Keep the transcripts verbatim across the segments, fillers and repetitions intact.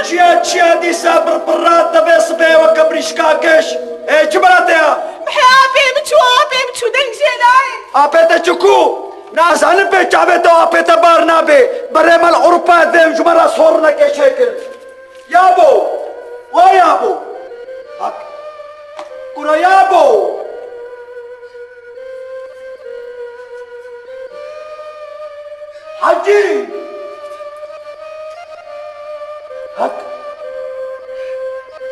Çiya çiya dîsa pirpira te vê sibê weke mirîşka geş. Ê, çi bela te ya? Mihê apê min çû, apê min çû, deng jê nayê. Apê te çi ku? Nazanin pê çavê te apê te bar nabe. Berê me li Ewropa dê ji me re sornekê çêkin. Yabo! Wa yabo! Hak. Kura yabo! Hecî! Hak.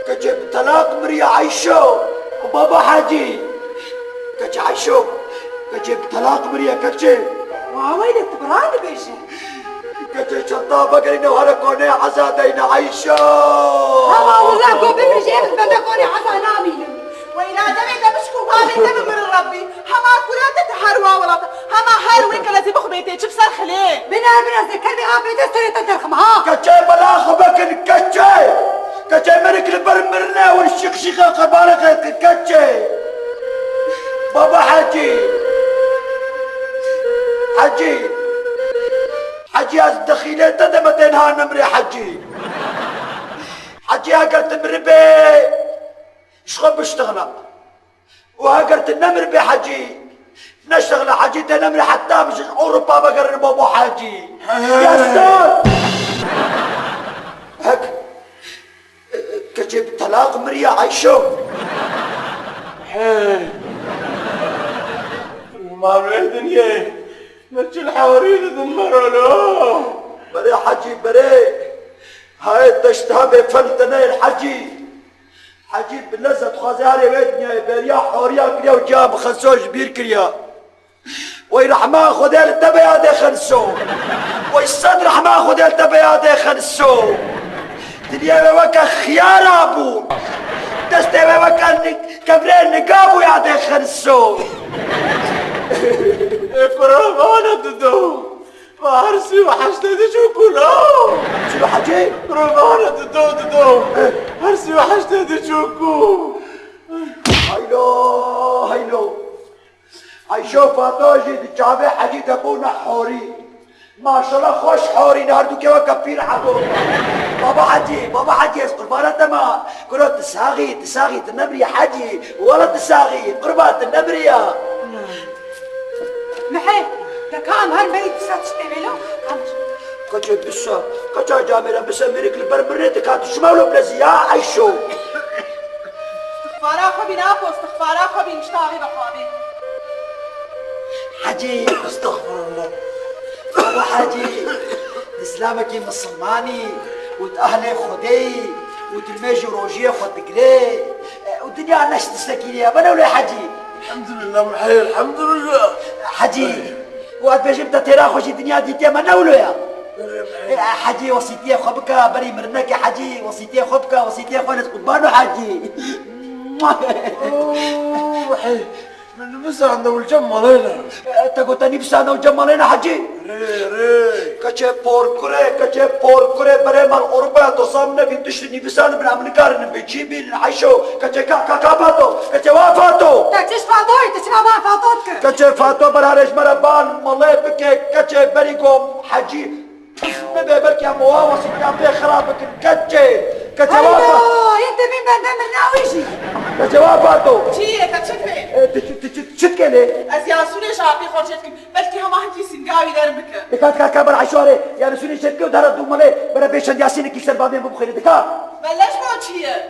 Keçê bi telaq miriye Eyşo. Baba Hecî. Keçê Eyşo. Keçê bi telaq miriye keçê. Wa weyde tu bi ra dibêje. Keçê çenta vegerîne û here konê eza deyne Eyşo. Hema wila ku bimije, ez bende konê eza namînim. Weyla demê de bişk û bavê de bimirin Rebbî. Hema kura te, te her wa welata. Hema her wê kele zî bixwebê tê çi bi ser xilê. Biner, biner, zê kerdê apê te serê te derxim ha. Keçê bela xwe vekin, keçê. Keçê merik li ber mirine û şîq şîqê qurbanê xwe dikin, keçê. Baba Hecî. Hecî. Hecî, ez dexîlê te de me tên ha nimrê Hecî. Hecî, eger tu miribê, ji xwe biştixile. Û eger tu nemiribê Hecî, neştixile Hecî, te nemirê heta min ji Ewropa vegerin babo Hecî. He. Ya star! Hek. Keçê bi telaq miriye Eyşo. Hey! Mavê dinyê, ne çil hawrî didin merolo. Berê Hecî, berê. Hayê te ji teha bêfehm te neyên Hecî. Hecî bi lezet xwazê herê wê dinyayê beriya hawriya kiriya û ciya bi Xenso ji bîr kiriya. Wey rehma Xwedê li te be yadê Xenso. Wey sed rehma Xwedê li te be yadê Xenso. Diliyê wê weke xiyara bû. Destê wê weke ni-, kevirê niga bû yadê Xenso. Ê firavana dido. Ma her sî û heştê diçû ku la. Çilo Hecî? Firavana dido, dido. Her sî û heştê diçû ku. Haylo, haylo. Eyşo Fato jî di çavê Hecî de bûne horî. Maşallah xweş horî ne, her dûkê weke pîr hebû. Baba Hecî, baba Hecî, ez qurbana te me. Kuro tu saxî, tu saxî, tu nebirî Hecî. Wele tu saxî, qurban tu nebiriya. Mihê, te ka em her merî disa tiştê vêlo, kam Keçê bisa, keçê camêre bisa mêrik li ber min rê dika, tu çima wilo bilezî ya Eyşo? Istixfara xwe bî Napo, istixfara xwe bî, nişta avê bexwabê. Hecî, estexfirullah. Baba Hecî, tu zilamekî misilmanî û tu ehlê Xwedê yî û tu nimêj û rojiyê xwe digirê û dinya neş tiştekî nîye. Bene wilo Hecî. Elhamdulillah, mihê, elhamdulillah. Hecî, û ez bêjim te têra xwe jî dinya dîtiye me ne wilo ya. Erê, mihê. E, Hecî, wesîtiyê xwe bike, berî mirinekê Hecî, wesîtiyê xwe bike, wesîtiyê xwe, ez qurbano Hecî. Oo, mihê, min nivîsand ew li cem malê ne. E, te got te nivîsand ew cem malê ne Hecî? Rê, rê. Keçê porkurê, keçê porkurê, berê mal Ewropaya dosan nebî, tiştî nivîsandibin, em nikarin bi çî bînin, Eyşo. Keçê ka, ka, ka Fato, keçê wa Fato. Te çi ji Fatoyê, tu çima van Fato dikir? Keçê Fato, berharê ji me re ban malê bike, keçê berî ku Hecî pif bibe, belkî em wa wesîtiya pê xirab bikin, keçê. Keçê wa Fato. Heyda, yên tevîn bende mirina wî jî. Keçê wa Fato. Çi ye, te çi dibê? E, tu, tu, tu, tu çi dikê lê? Ez ya sûrê ji apê xwe çê dikim. Belkî hema hinkî sînga wî derm bike. Dika, dika, ka ber Eyşo erê. Yanî sûrê çê bike û dara dû malê, bere bê çend Yasînekî ser bavê min bixwîne. Dika. Mele ji bo çi ye?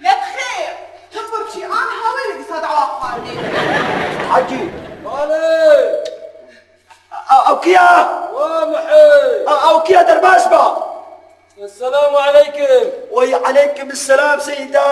Nebxêr. Tim bi çî an hawê li dîsa dawa xwarinê. Hecî. Malê. A, ew kî ya? Wa mihê. A, ew kî ya, derbas ba? Esselamu aleykum. Wey aleykum selam seyda.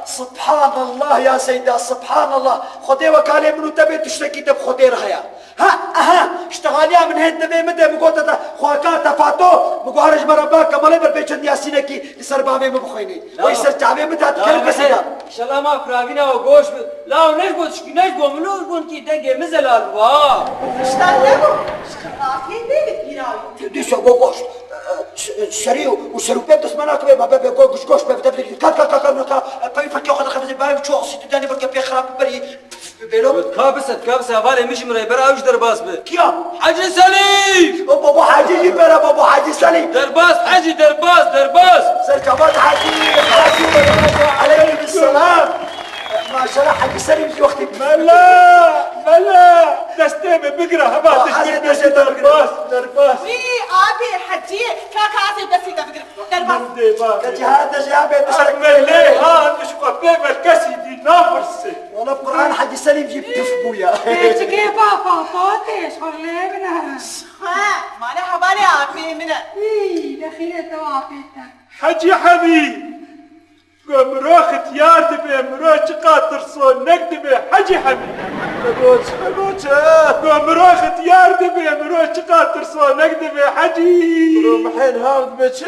Subhanallah ya seyda, subhanallah. Xwedê weka lê min û te bê, tiştekî te bi Xwedê re heye. Ha, aha, îştihaliya min hên te bê min de, min gote te, xwaka te Fato, min got here ji me re ba, ke malê ber bê çend Yasînekî li ser bavê min bixwînî. Wey ser çavê min de, tu kelo kesî de. Şela ma firavîna we goş bi. Law ne ji bo tişkî, ne ji bo min û ji bo kî dengê min zelal bi, ha. Ji te nebû, ji xirnasiyên David bîra wî. Dîsa go goş. Serî û serûpê dest me nakeve, ma bebe go guş goş be, bide bide. Ka, ka, ka, ka, ka. Pey fekê xwe dixebitî, bavê ço xisî tu danî belke pê xirab biberî. Bêlo. Ka bise, ka bise, hevalê min jî min re bera ew jî derbas bi. Kiya? Hecî Selîm! O baba Hecî jî bera, baba Hecî Selîm. Derbas Hecî, derbas, derbas. Ser Cevat Hacî, Hacî, aleykum selam. Maşallah, Hacî Selîm, wextî. Mela, mela, destê min bigire, hema Aa, tiştê ez ê destê te bigire. Derbas, derbas. Wî, apê Hecî, kaka ez ê destê te bigire. Derbas. Min dê ba. Keçî ha te jî apê diştek. Mele, ha, tu ji xwe pê ve kesî dî napirsê. Wala Quran Hacî Selîm jî pif bû ya. Ê, çikê pa, pa, pa, tê, ji xwe lê bine. Xwe, mane hevalê apê min e. Wî, dexîlê te apê te. Hecî Hemî. Ku miro xitiyar dibe, miro çiqa tirsonek dibe, Hecî Hemî. Ego çi, ego çi? Ku miro xitiyar dibe, miro çiqa tirsonek dibe, Hecî. Miro mihên hav dibe çi?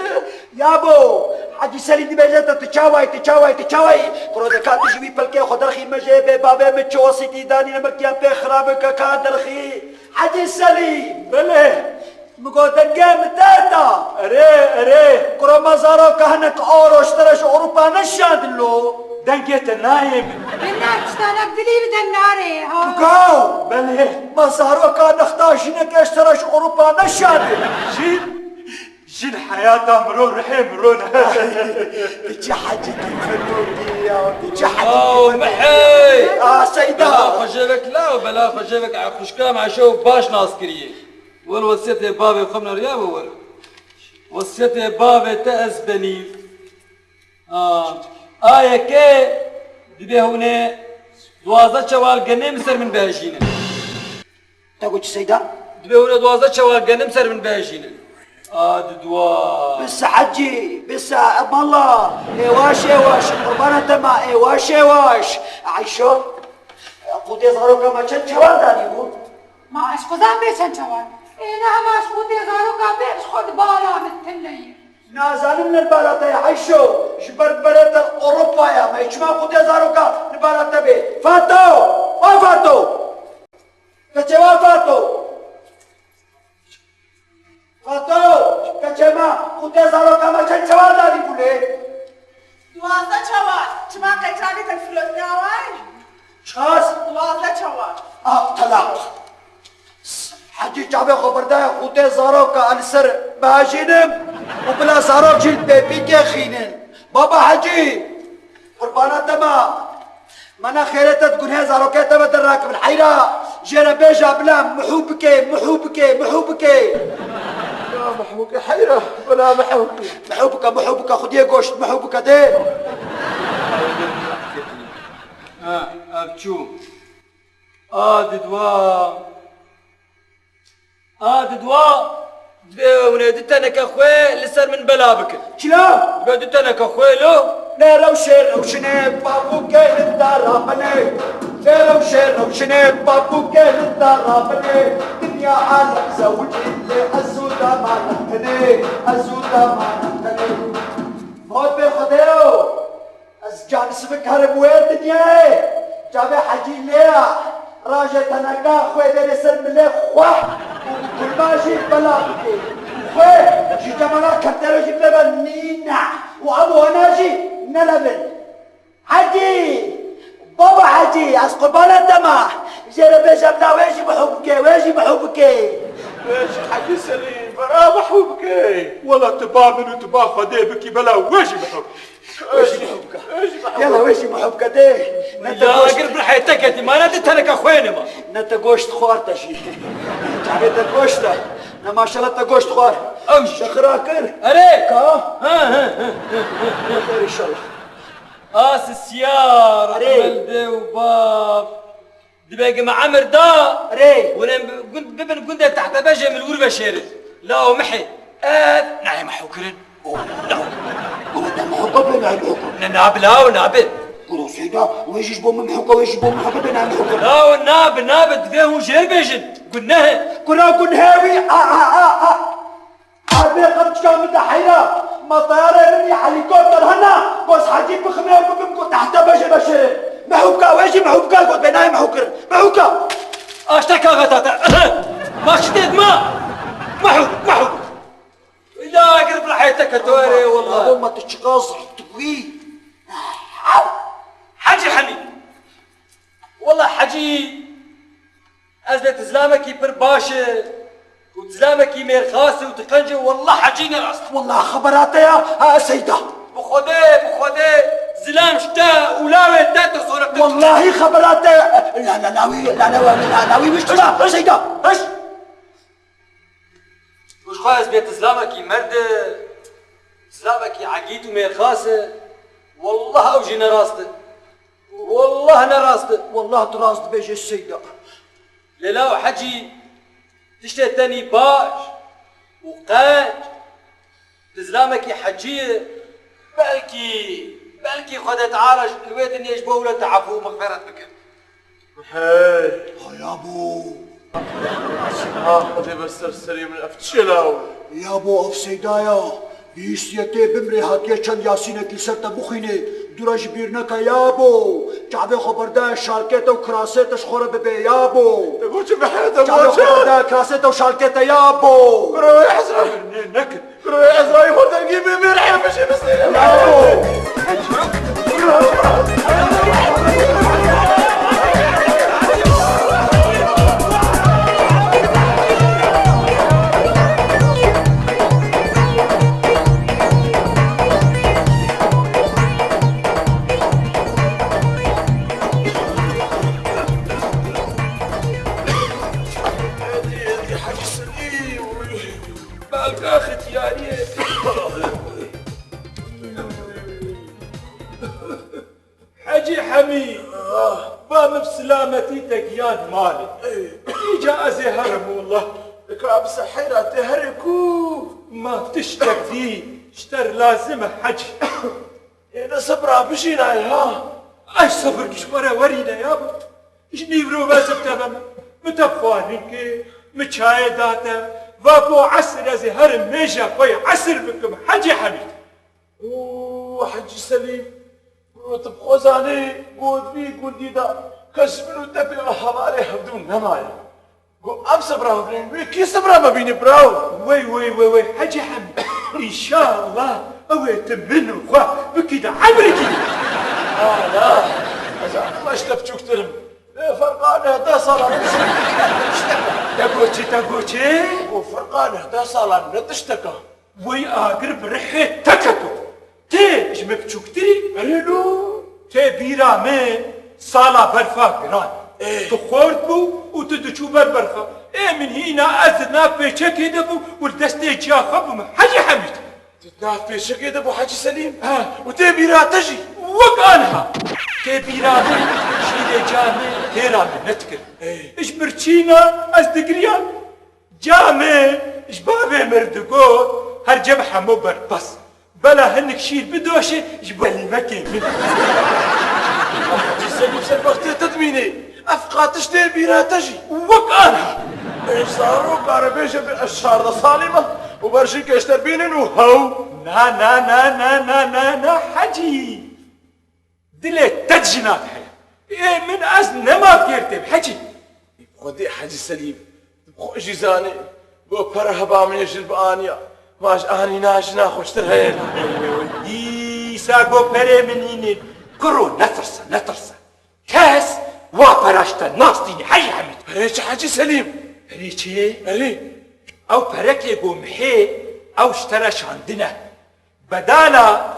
Yabo, Hecî Selîm dibêje te, tu çawayî, tu çawayî, tu çawayî? Kuro deka tu ji wî pilkê xwe derxî, me jê bê bavê min çi osîtî danîne, min kiya pê xirab bike ka derxî. Hecî Selîm. Belê. Min got, dengê min te da. Erê, erê. Kuro me zaroka hinek aro ji te re ji Ewropa neşandin lo. Dengê te nayê min. Binder tiştanek dilî bi deng narê, ha. Gaw. Belê. Me zaroka nexta jineke ji te re ji Ewropa neşandin. Jin, jin heyata miro, rihê miro ne. Diçe hecî kîfenokî ya, diçe hecî Aw, kîfenokî. Mihey! Aa, Seyda. Bela xwe jêvek law, bela xwe jêvek xwişka me şew baş nas kiriye. Wel wesiyetê bavê xwe min riya bo wel. Wesiyetê bavê te ez benîv. A, a yekê dibê hûnê duwazdeh çewal genê min ser min bihejînin. Te got çi Seyda? Dibê hûnê duwazdeh çewal genê min ser min bihejînin. A di dua. Bisa Hecî, bisa, emalla. Êwaş, êwaş, qurbana te ma, êwaş, êwaş. Ayşo, qûtê zaroka me çend çewal danî bû? Ma ez xwezam bê çend çewal. Ê, ne hema ji xwe tê zaroka bê, ji xwe di bala min tune ye. Nazanim ne bala te ye Ayşo, ji ber berê te Ewropa ya, me çima xwe tê zaroka li bala te bê. Fato! Wa Fato! Keçê wa Fato! Fato! Keçê me, xwe tê zaroka me çend çewal danî bû lê? Duwazdeh çewal. Çima qeyçavê te firotiya wayî? Çiqas? Duwazdeh çewal. Ah, tela. Hecî çavê xwe birdaye xûtê zaroka, ez li ser bihejînim û bila zarok jî li pêpîkê xînin. Baba Hecî, qurbana te ma. Mena xêrê te di gunhê zarokê te ve dernakim. Heyra, jê re bêje bila mihû bike, mihû bike, mihû bike. Ya mihû ke heyra, bila mihû bike. Mihû bike, mihû bike, xwediyê goşt, mihû bike dê. Ha, ev çû. A di dua. A di dua. Divê hûn ê du teneke xwe li ser min bela bikin. Çila? Divê du teneke xwe lo. Ne rewşê rewşinê papûkê li dara binê. Ne rewşê rewşinê papûkê li dara binê. Dinya alem zewicî lê ez û dama ne tenê. Ez û dama ne tenê. Mot bê Xwedê yo. Ez canisivik herim wê dinyayê. Çavê Hecî lê ya. Rajê teneka xwê dêrê ser milê xwe û kulma jî bela bikê. Xwê ji cemala kentero jî bebe nîne û em wana jî nelevin. Hecî! Baba Hecî, ez qurbana te ma. Jê re bêje bila wê jî mihû bike, wê jî mihû bike. Wê jî Hecî Selîm, bera mihû bike. Wela tu ba min û tu ba Xwedê bikî, bela wê jî mihû bike. Wê jî mihû bike. Yala wê jî mihû bike dê. Ne te Ya goşt. Agir bir heyte ketî, mane di teneke xwêne ma. Ne te goşt xwar te jî. Çavê te goşt e. Ne maşallah te goşt xwar. Ew jî. Te xira kir. Erê. Ka? Ha, ha, ha. Xêr inşallah. Asisiyar, Erê. Melde û bav. Dibê ki me emir da, Erê. Hûn ê gund, bibin gundê Tehtebejê min wir veşêrin. La û mihê. Ev nayê mehû kirin. Oh, la. Gure te mehûka bê nayê mehûka. Ne, nabi la û nabi. Gure Seyda, wê jî ji bo min mehûka, wê jî ji bo mehûka bê nayê mehûka. La û nabi, nabi, divê hûn jêr bêjin. Guneh e. Gure gunhê wî, a, a, a, a. Erdê qirçika min de heyra, ma tayarê min yê helîkopter hena, goz Hecî biximê û bibim ku Tehtebejê veşêrê. Mehûka, wê jî mehûka got, bê nayê mehû kirin. Mehûka! Aşte kaxeta te. Ma şidêt ma. Mehû, mehû. Îla agir bi rehê te ke to erê, wallah. Abo ma tu çiqas dibî. Hecî Hemî. Wallah Hecî, ez lê tu zilamekî pir baş e. û zilamekî mêrxas e û diqence, wallah hecî ne rast. Wallah xebera te ya, ha, Seyda. Bi Xwedê, bi Xwedê, zilam ji te û lawê te tirsonektir. Wallahî xebera te, la, la, lawî, la, la, la, la, lawî wî ştina, Seyda. Heş. Û ji xwe ez bê tu zilamekî merd e, zilamekî egît û mêrxas e. Wallah ew jî ne rast e. Wallah ne rast e. Wallah tu rast dibêjî Seyda. Lê law Hecî, tiştê tenî baş û qenc, tu zilamekî hecî ye. Belkî, belkî Xwedê Teala ji, li wê dinyê ji bo wilo te efû û mexferet bike. Hey! Ha yabo! Ha Xwedê be ser serê min, ev çi ye law? Yabo, ev Seyda ya. Bihîstiye tê bimrê, hatiye çend Yasînekî li ser te bixwînê. Dû re ji bîr neke yabo. Çavê xwe berdaye şalkê te û kirasê te ji xwe re bibe yabo. Te got çi be heye te? Çavê xwe berdaye kirasê te û şalkê te yabo. Kuro Ezra. Nê, nekin. Kuro Ezra, xwe dengî bê mêr heye bişê bistêre. Yabo. Belka xitiyariyê. Hecî Hemî, ba min silametî te giyan malê. Ey. Îca ez ê herim wallah. Ka bi sehera tê herê ku? Ma tiştek dî ji te re lazim e Hecî. Ê ne sebra bijînayê ha? Ay sebir ji xwe re werîne ya. Ji nîvro vezib te be min. Min te xwarin kir, min çayê da te. Va bo esir ez ê herim mêja xwe yê esir bikim Hecî Hemî. Û Hecî Selîm, tu bi xwe zanî, got vî gundî de kes ji min û te pê ve hevalê hevdû nemaye. Got, em sebra bibînin, wê kî sebra me bîne, biraw? Wey, wey, wey, wey, Hecî Hemî, înşallah ew ê tu min û xwe bikî de emrikî. Ala, ez anima ji te biçûktir im. Lê ferqa ne deh salan ne tiştek. Te got çi, te got çi? Got, ferqa ne deh salan ne tiştek e. Wey agir bi rihê te keto. Tê ji min biçûktirî? Erê lo. Tê bîra min sala berfa giran. Ê. Tu xort bû û tu diçû ber berfa. Ê min hîna ez di nav pêçekê de bûm û li destê ciya xwe bûm Hecî Hemîd. Tu di nav pêçekê de bû Hecî Selîm? Ha. Û tê bîra te jî? Wek anha. Tê bîra min şîrê ciya min têra min nedikir. Ê. Ji birçîna ez digiriyam. Camê ji bavê mir digot, her cem hemo berpas. Bela hinik şîr bidoşe ji bo helîmekê min. Hecî Selîm, ser bextê te dimîne. Ev qatiş tê bîra te jî. Wek anha. Ê zaroka re bêje bi ez çardeh salî me û berjî kêşter bînin û hew. Na, na, na, na, na, na, na, Hecî. Dilê te di jina de heye. Ê min ez nema fêr têm, Hecî. Xwedê Hecî Selîm, tu bi xwe jî zanî, got pere heba min ê jin bianiya, ma ji anîna jina xweştir heye. Dîsa got perê min nînin. Kuro netirse, netirse. Kes wa pera ji te nastînî, Hecî Hemîd. Perê çi Hecî Selîm? Perê çi? Erê. Ew perekê got mihê, ew ji te re şandine. Bedala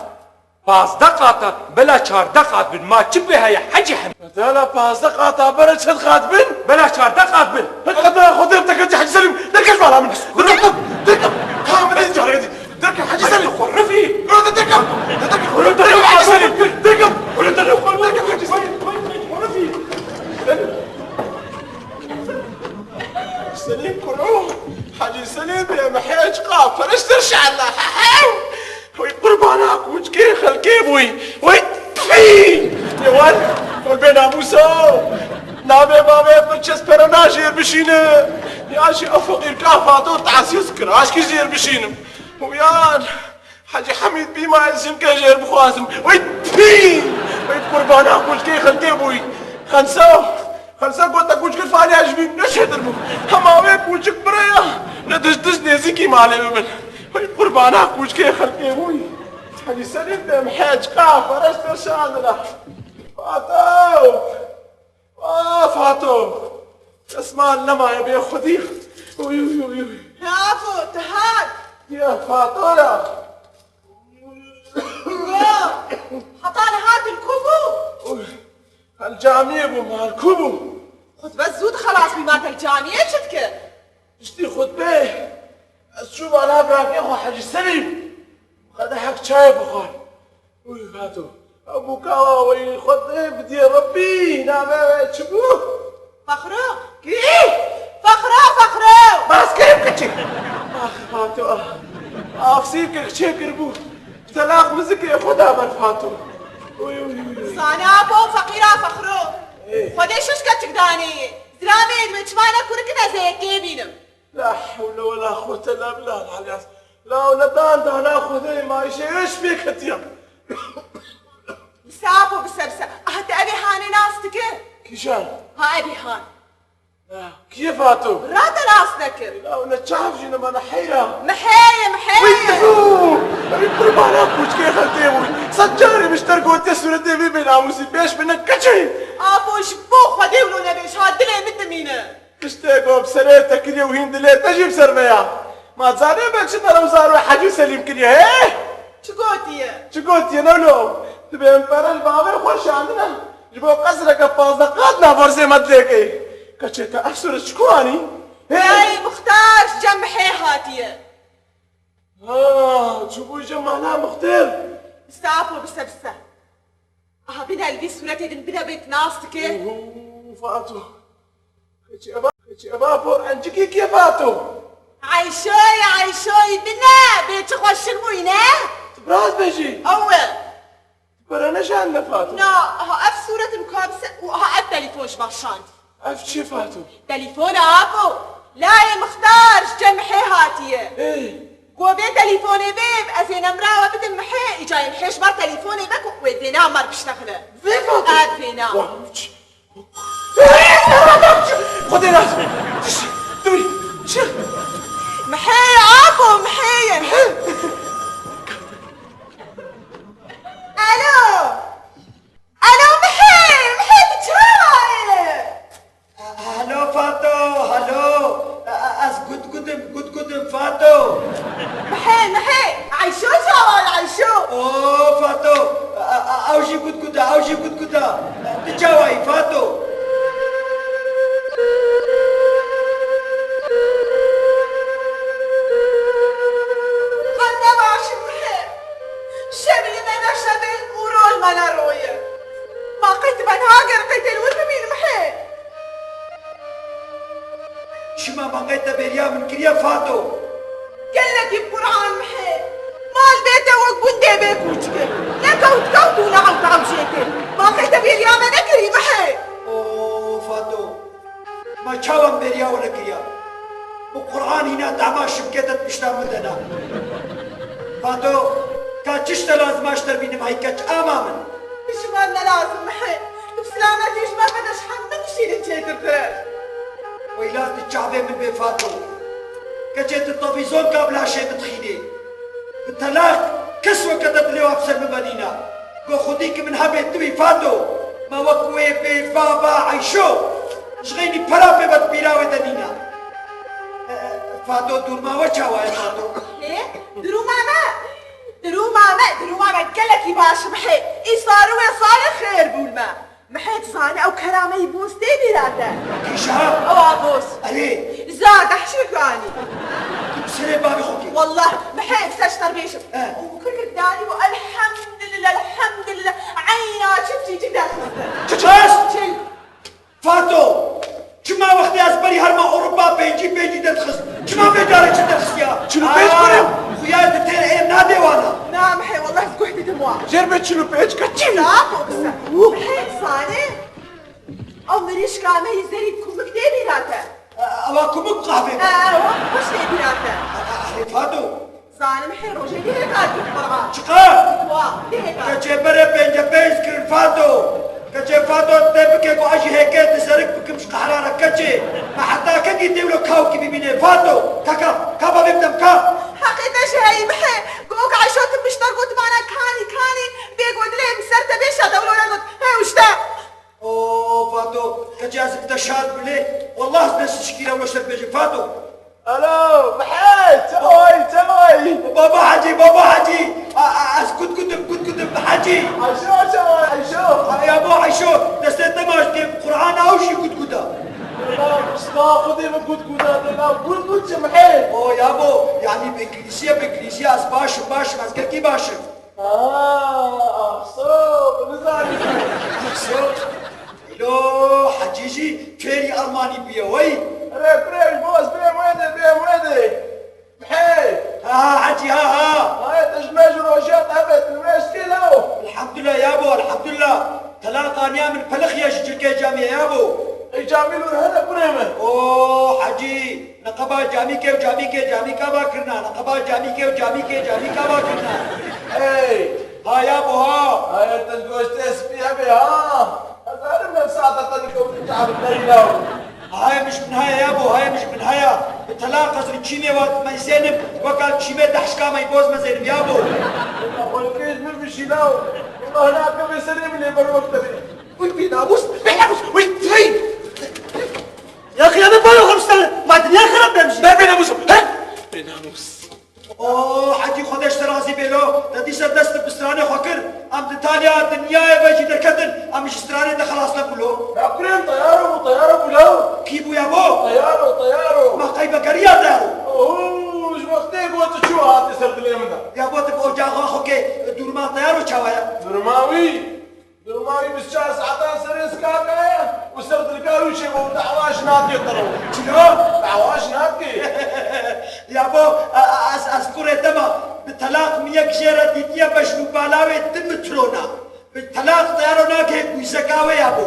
pazdeh qata, bela çardeh qat bin. Ma çi pê heye Hecî Hemîd? Bedala pazdeh qata bere çend qat bin? Bela çardeh qat bin. Hek qata Xwedê te kir Hecî Selîm. Derkef bala min. Derkef. Derkef. Ka min dî carê dî. Derkef Hecî Selîm. Xurifî. Bro de derkef. Derkef. Derkef Hecî Selîm. Derkef. Derkef Hecî Selîm. Selîm kuro, Hecî Selîm bê mihê çiqa periştir şerle. Wî qurbana kûçkê xelkê bûyî. Wî tfî! Ê wan, qulbê namûsa. Nabê bavê pir çes pere najêr bişîne. Ya jî ew feqîr ka fato tasîz kir. Aşkî jêr bişînim. Uyan. Hecî Hemîd bîma ez jin ke jêr bixwazim. Wey pî! Wey qurbana kûçkê xelkê bûyî. Xensa, Xensa got te kûçkir faniya ji bîn ne çêtir bû. Hema wê kûçik bireya, ne diş diş nêzîkî malê bibin. Wey qurbana kûçkê xelkê bûyî. Hecî Selîm dem heçqa fereş te şandina. Fato! Ah, Fato! Desmal nemaye bê xwedî. Uy, uy, uy, uy. Bravo, tu hat. Ya Fato ya. Ya, heta niha tu li ku bû? Hel camiyê bûm, hel ku bûm? Xutbe zû dixelas bî, ma te li camiyê çi dikir? Piştî xutbê ez çûm ala birakê xwe Hecî Selîm. Qedehek çayê bixwar. Uy Fato, ew bûka wa weyî xwe dê bidiyê Rebbî, navê wê çi bû? Fexro! Kî? Fexro, Fexro! Bas kirim kiçik. Ax Fato, ax. Afsîr kir, çê kir bû. Telaq mizikê xwe da ber Fato. Uy, uy, uy. Zane apo feqîra Fexro. Ê. Xwedê şişketik danê. Zilamê dibê çima ne kurik ne zêkê bînim. La hewle we la quwwete illa billah, Elî Hasan. La hewle dan dana Xwedê, ma îşê wê ji pêk hetiya. Bise apo, bise, bise. Aha, te evê hanê nas dike? Kîjan? Ha, evê han. La, kî ye Fato? Ra te nas nekir. La hewle çav jî ne, ma ne heyra. Mihê ye, mihê ye. Wî tfu! Wî qurbana kûçkê xeltê bû. Sed carî min ji te re gotiye sûretê vê bênamûsî pêş bine keçê. Apo, ji bo Xwedê wilo nebêj ha, dilê min dimîne. Tiştê ku bi serê te kiriye û hîn dilê te jî bi ser me ya. Ma zanê me çi derewzar we Hecî Selîm kiriye, he? Çi gotiye? Çi gotiye, ne wilo? Dibê em pere li bavê xwe şandine. Ji bo qesreke pazdeh qat naverzê me dilê kê. Keçê te ev sûret ji ku anî? He? Layê Muxtar ji cem Mihê hatiye. Ha, çûbû ji cem Mehla Muxtar. Bise apo, bise, bise. Aha, bine li vî sûretê din bine bê nas dike. Uhu, Fato. Keçî eva, keçî eva por encikî kê Fato? Eyşoyê, Eyşoyê bine, bê çi xweşik bûyî ne? Tu bi rast bêjî? Ew e. Tu pere neşandine Fato? Na, aha ev sûret in kabise û aha ev telefon ji me şand. Ev çi Fato? Telefona apo. Layê Mixtar ji cem Mihê hatiye. Ê. Go vê telîfonê bê, ez ê nemra we bidim Mihê, îca yê Mihê ji ber telîfonê be ku wê vêna mer biştexile. Vê Fato? Ev vêna. Wah, çi? Xwedê nas. Çi? Dur, çi? Mihê, apo, Mihê ye. Alo. Alo, Mihê, Mihê, tu çawa yî? Halo Fato, halo. Ez gudgudim, gudgudim Fato. Mihê, Mihê, Eyşo çawa ye, Eyşo? O Fato, ew jî gudguda, ew jî gudguda. Tu çawa yî Fato? Em ne baş in Mihê. Şevê me ne şevê û roj me ne royê. Ma qey tu benha ger qey tê li wir bibînim hê? Çima ma qey te bêriya min kiriye Fato? Gelekî bi Quran mihê. Mal bê te wek gundê bê kûçkê. Ne kewt kewt û ne ewt ewt jê tê. Ma qey te bêriya me nekirî mihê? O Fato. Ma çawa min bêriya we nekiriya? Bi Quran hîna dema şibkê te di pişta min de na. Fato, ka çi ji te lazim a ji te bînim hey keç ama min. Ji me ne lazim mihê. Tu bi silametî ji me qede ji hemî tiştî din çêtirtir e. Weyla tu çavê min bê Fato. Keçê tu tevîzon ka bi laşê min dixînê. Bi telaq kes weke te dilê wa bi ser min ve nîna. Go xwedî ki min hebê tu bî Fato. Me wek wê bê vava Eyşo. Ji xeynî pera pê ve di bîra wê de nîna. E, e, Fato, durma we çawa ye Fato? Hê? Duruma me? Duruma me, duruma me gelekî baş mihê. Îsal û wê salê xêr bûn me. Mihê dizane ew kera me yî Boz tê bîra te. Kîja? Ewa Boz. Erê. Za dehşî kanî. Tu bi serê bavê xwe kê. Wallah, mihê ser ji te bêjim. He. Û kirkirk danî bû, elhemdulillah, elhemdulillah. Eyna çil çîçik derxistin. Çi çi? Çil. Fato, çima wextê ez berî herma Ewropa pêncî pêncî derdixist? Çima vê carê çi derxistiya? Çil û pênc Aa, kurim. Xuya di têr êm nadê wana. Na mihê, wallah ez guh didim wa. Jêr be çil û pênc keçî. Sax ol, sax. Mihê zanê. Ew mirîşka me yî zerî kumik tê bîra te. Ewa kumik qahvê. Ewa xweş tê bîra te. Erê Fato. Zanim hê rojê dihêka dû qur'a. Çiqas? Wa, dihêka. Keçê berê pênce pênc kirin Fato. Keçê Fato tê bike ku ez jî hêkê dizerik bikim ji qehra re keçê. Me heta kekî tê wilo kawkî bibînê Fato. Ka, ka, ka bavê bidem ka. Heqê te jî heyî mihê. Gok Eyşo tu mişter gotmana kanî, kanî. Bê godilê min ser te bê şa dewlo negot. He uşte. O Fato, keçê ez bi te şad bilê. Wallah ez ne sişkî re wilo şer bêjim Fato. Alo, mihê. Baş im, ez gelkî baş im. Aa, Axso, tu nizanî. Axso? Elo, Hecî jî fêrî Almanî bûye, wey. Erê kurê, ji bo ez bêm wê de, bêm wê de. Hey! Ha, ha, Hecî, ha, ha. Hayê, te ji me ji rojiya te be, tu nivêj kê law? Elhamdulillah yabo, elhamdulillah. Telaq aniya min pilixiye ji cilkê camiyê yabo. Ey camî li wir hene kurê min. O, Hecî, neqeba camîkê û camîkê camîka va kirina, neqeba camîkê û camîkê camîka va kirina. Hey! Ha yabo, ha. Hayê, te ji goştê spî hebe, ha. Ez herim ev saeta te dikewtin çavik derî law. Hayê min ji bin haya yabo, hayê min ji bin haya. Bi telaq ez li çîmê wan dimeyzênim, weka çîmê dehşka meyboz mezênim yabo. Xwelkê ji min bişî law. Wela nakeve serê min ê ber wek te bê. Uy bênamûs, bênamûs, uy tey. Ya xiyamet balo xemstan, ma dinya xirab bemjî. Ber bênamûs, he? Bênamûs. O, Hecî, Xwedê ji te razî bê lo. Te dîsa dest bi stranê xwe kir. Em di taliya dinyayê ve jî derketin. Em ji stranê te xelas nebû lo. Ya kurê min, teyaro bû, teyaro bû lo. Kî bû yabo? Teyaro, teyaro. Ma qey vegeriya teyaro? Oho, ji wextê got tu çû hatî ser dilê min de. Yabo, tu bi ocaxa xwe kê dûrma teyaro çawa ye? Dûrma wî? Dûrma wî bîst çar saetan serê sikaka ye û ser dilka wî çêbû, dawa ji nake te re. Çilo? Dawa ji nake. Yabo, e, e, ez, ez kurê te me. Bi telaq min yek jê re dîtiye beşn û bala wê tim bi tirona. Bi telaq teyaro nake gûzeka wê yabo.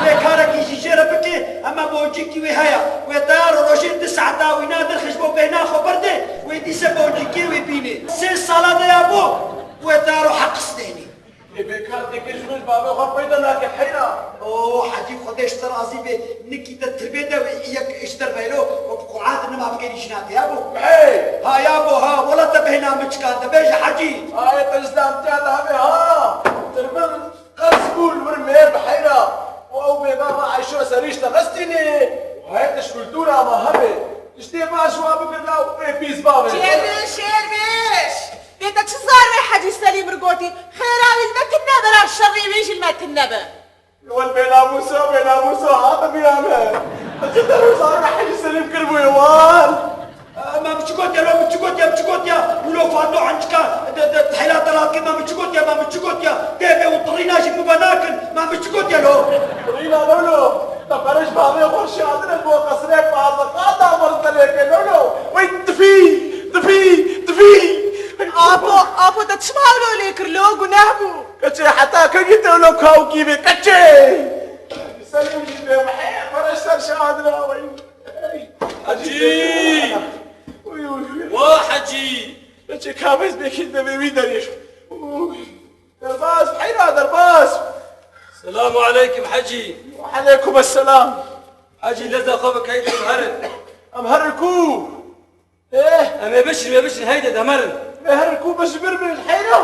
Wê karekî jî jê re bike, hema boncîkî wê heye. Wê teyaro rojê di saeta wîna dirxij bo bêhna xwe berde, wê dîse boncîkê wê bîne. Sê sala de yabo, wê teyaro heq stênî. Ê bê kar têkê ji min ji bavê xwe peyda nake heyra. O Hecî, Xwedê ji te razî be, nikî te tirbê de wê yek ji te re veylo, û bi Qur'an tu nima bikerî jina te yabo. Hey! Ha yabo ha, wela te bêhna min çika, te bêje Hecî. Ayê te ji damtiya de hebe ha. Tirbin qers bû li wir mêr bi heyra. Û ew bêbava Eyşo serî ji te xestînê. Û heye te ji kultûra me hebe. Tiştê baş wa bikir la û ê pîs bavê. Şêrvêş, Şêrvêş! Bê te çi zarê Hecî Selîm ir gotî? Xêra wî li me tune be, şerrê wî jî li me tune be. Wel bênamûso, bênamûso, hate bîra me. Te çi derû zarê Hecî Selîm kiribûye wan? Em, em çi gotiye lo, em çi gotiye, em çi gotiye? Wilo fando ancika, de, de, hela te rakin, em çi gotiye, em çi gotiye? Tê bê û tirîna jî bibe nakin, em çi gotiye lo? Tirîna lo lo. Te pere ji bavê xwe şiandine bo qesrê pazdeh qata mertelê ke lo lo. Wey tifî, tifî, tifî. Apo, apo te çima wilo lê kir lo, guneh bû. Keçê heta kengî te wilo kawkî bê, keçê. Selîm jî bê mehê, pere ji ser şiandine wey. Hecî! Uy, uy, uy. Wa Hecî! Keçê kabez bêkî devê wî derê. Uy. Derbas, heyra derbas. Selamu aleykum Hecî. Aleykum esselam. Hecî, leza xwe bike, em herin. Em herin ku? Eh? Em ê bişin, ê bişin, heyde, em herin. Em ê herin ku, bişin, bir, bir, heyra.